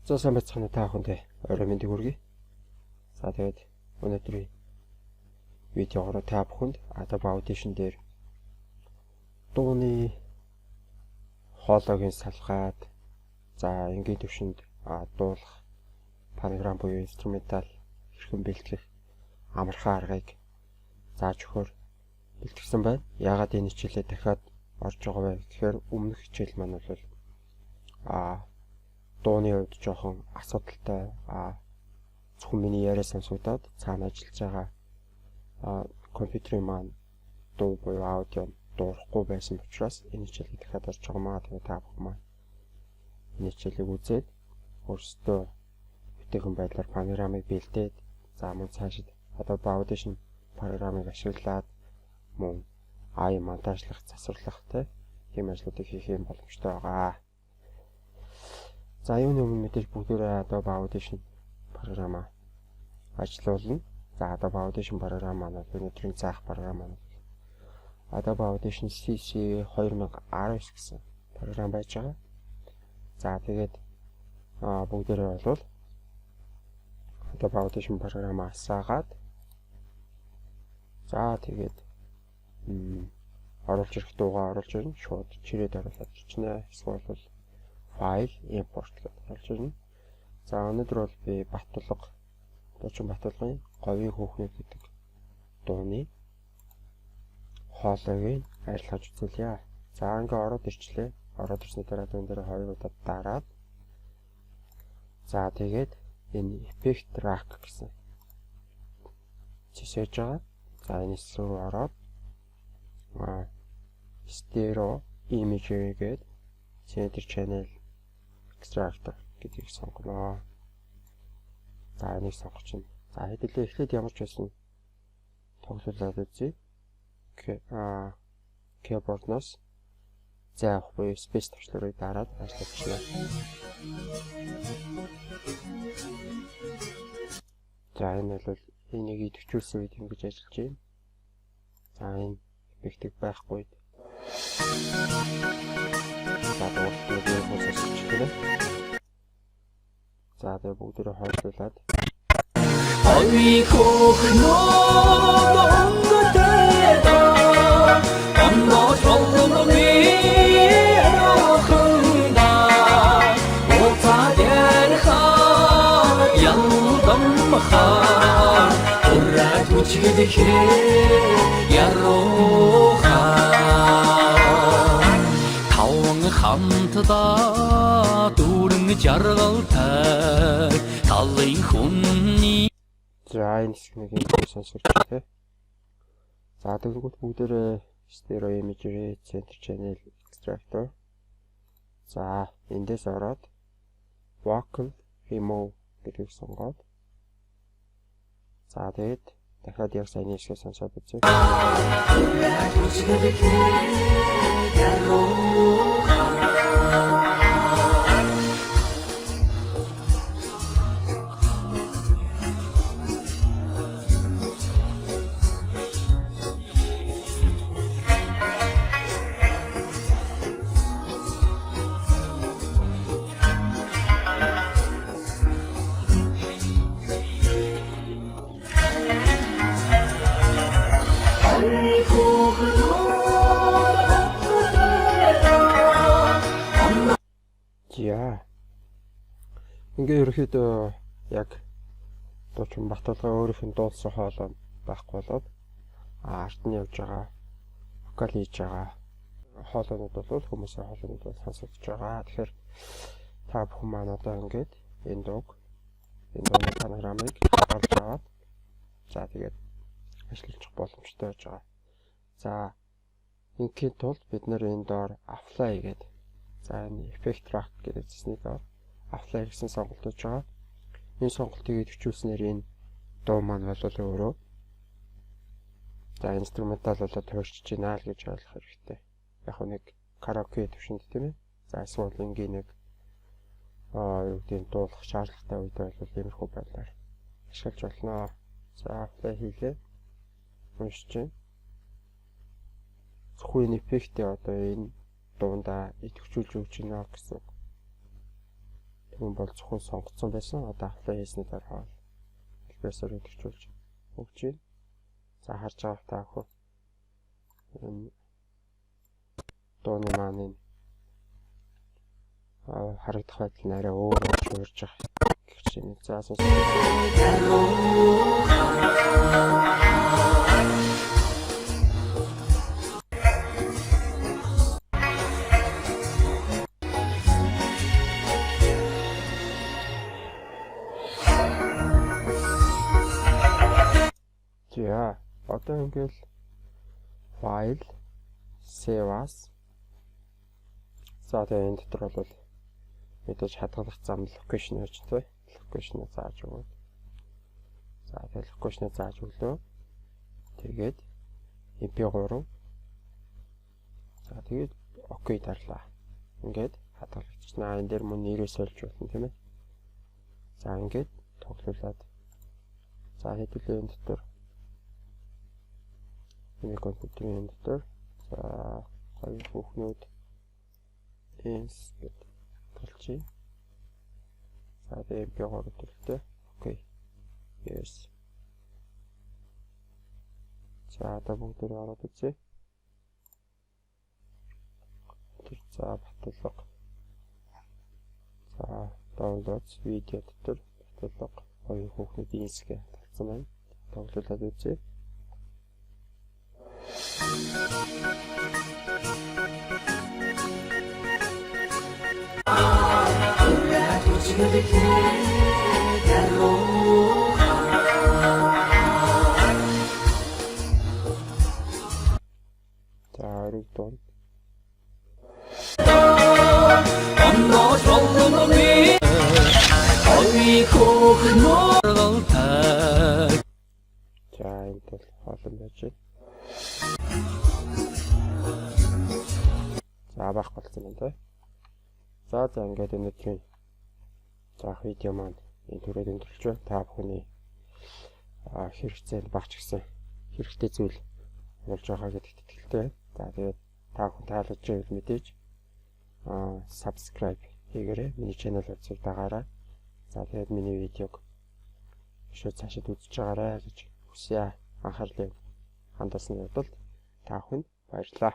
За сайн байцгаана уу та бүхэндээ орой мэндийг хүргэе. За тэгээд өнөөдрийн видеогоор та бүхэнд Adobe Audition дээр дууны хоолойг нь салгаад за энгийн төвшөнд дуулах програм буюу инструментал хэрхэн бэлтгэх амархан аргыг зааж өгөхөөр бэлтгэсэн байна. Яагаад энэ хичээлээ дахиад орж байгаа вэ гэхээр өмнөх хичээл маань бол дууны хувьд жоохон асуудалтай, зөвхөн миний яриа сонсогдоод цаана ажиллаж байгаа компьютерийн маань дуу буюу аудио дуурахгүй байсан учраас энэ хичээлийг дахиад орж байгаа маа. Тэгээ та бүхэн маань энэ хичээлийг үзээд өөрсдөө бүтээгэн байдлаар панорамыг бэлдээд, за мөн цаашид Adobe Audition програмыг ашиглаад мөн ай монтажлах, засварлах тийм ажлуудыг хийх юм боломжтой байгаа. За юуны өмнө мэдээж бүгдээрээ Adobe Audition програмаа ажилуулна. За Adobe Audition програм маань бол өнөөдрийн заах програм маань Adobe Audition CC 2019 гэсэн програм байж байгаа. За тэгээд бүгдээрээ бол Adobe Audition програмаа асаагаад за тэгээд оруулж ирэх дуугаа оруулж ирнэ. Шууд чирээд оруулаад ирчнэ. Эсвэл бол файл импорт гэдээ оруулж ирнэ. За өнөөдөр бол би Батулга, Дуучин Батулгын Говийн хүүхнүүд гэдэг дууны хоолойг арилгаж үзүүлье. За ингээ ороод ирчлээ. Ороод ирсний дараа дуун дээр хоёр удаа дараад за тэгээд энэ effect rack гэсэн цэсэж байгаа. За энэ рүү ороод stereo image гээд center channel extractor гэдгийг сонгоно. За энийг сонгох чинь. За хэдүүлээ эхлээд ямар ч байсан тоглуулад үзье. Keyboard-ноос зай авах буюу space товчлуурыг дараад ажиллуулчихна. За энэ бол энийг идэвхжүүлсэн үед ингэж ажиллаж байна. За энэ эффектийг байхгүй үед за дуудлага нэг сонсож байна. За тэгээ бүгдээрээ хойлуулад Говийн хүүхнүүд өнгөтэй доо Ондоо чулууны яруханда Уулзаад ярихаар ялдамхаар Ураад хүчгэлэхээ ярухаар Таван хамтдаа дүүрэн жаргалтай талын хүний За энэ хэсэг нэг юм сонсогч тий. За тэгэнгүүт бүгдээрээ stereo imagery center channel extractor. За эндээс ороод vocal remove гэдгийг сонгоод за тэгээд дахиад яг саяны хэсгээ сонсоод үзье. За. Ингээ ерөөхдөө яг Дуучин Батулга өөрийнх нь дуулсан хоолой байхгүй болоод ард нь явж байгаа вокал хийж байгаа хоолойнууд бол хүмүүсийн хоолойнууд бол сонсогдож байгаа. Тэгэхээр та бүхэн маань одоо ингээд энэ дууг, энэ дууны панорамыг олж аваад за тэгээд ажиллах боломжтой байж байгаа. За ингийн тулд бид нэр энэ доор apply гэдэг за энэ effect rack гэдэг цэсний доор apply гэсэн сонголт хийж байгаа. Энэ сонголтыг идэвхжүүлснээр энэ дуу маань бол өөрөө за инструментал болоод туурчж байна л гэж ойлгох хэрэгтэй. Яг нэг караоке төвшөнд тийм ээ. За эсвэл энгийн нэг юу гэдэг нь дуулах шаардлагатай үед бол иймэрхүү байдлаар ашиглаж болно. За apply хийлээ. Уншиж байна. Зөвхөн энэ эффектээ одоо энэ дундаа идэвхжүүлж өгч байна гэсэн. Тэгвэл бол зөвхөн сонгоцсон байсан. Одоо apply хийсний дараа албасаар идэвхжүүлж өгч байна. За харж байгаа та бүхэн энэ дууны маань энэ харагдах байдал нь арай өөр болж хуурж байгаа гэж байна. За сонсоо. За одоо ингээл file save as. За тэгээ энэ дотор бол мэдээж хадгалах зам location байж тээ. Location-а зааж өгөөд. За тэгээ location-а зааж өглөө. Тэгээд MP3. За тэгээд OK дарлаа. Ингээд хадгалагдчихна. Энэ дээр мөн нэрээ сольж болно тийм ээ. За ингээд тоглуулад. За хэдүүлээ энэ дотор энэ компьютерийн дотор за хоёр хүүхнүүд инс гэд толчий. За тэгээ MP3 төрөлтэй. Окей. Yes. За одоо бүгдээрээ ороод үзье. Тэр за Батулга. За downloads видео дотор Батулга хоёр хүүхнүүд инс гэж талцсан байна. Тоглуулад үзье. За өрөг дуун. За энд бол хоолн байж байна. За байхгүй болсон байна тий. За за ингээд өнөөдрийн заах видео маань энэ түрээд өндөрлөж байна. Та бүхний хэрэгцээнд багч гэсэн хэрэгтэй зүйл болж байгаа гэдэгт итгэлтэй байна. За тэгээд та бүхэн таалагдж байвал мэдээж subscribe хийгээрэй. Миний channel хуудсыг дагаарай. За тэгээд миний видеог шууд цаашид үзэж байгаарай гэж хүсье. Анхаарлыг хандуулсны явдалд та бүхэнд баярлалаа.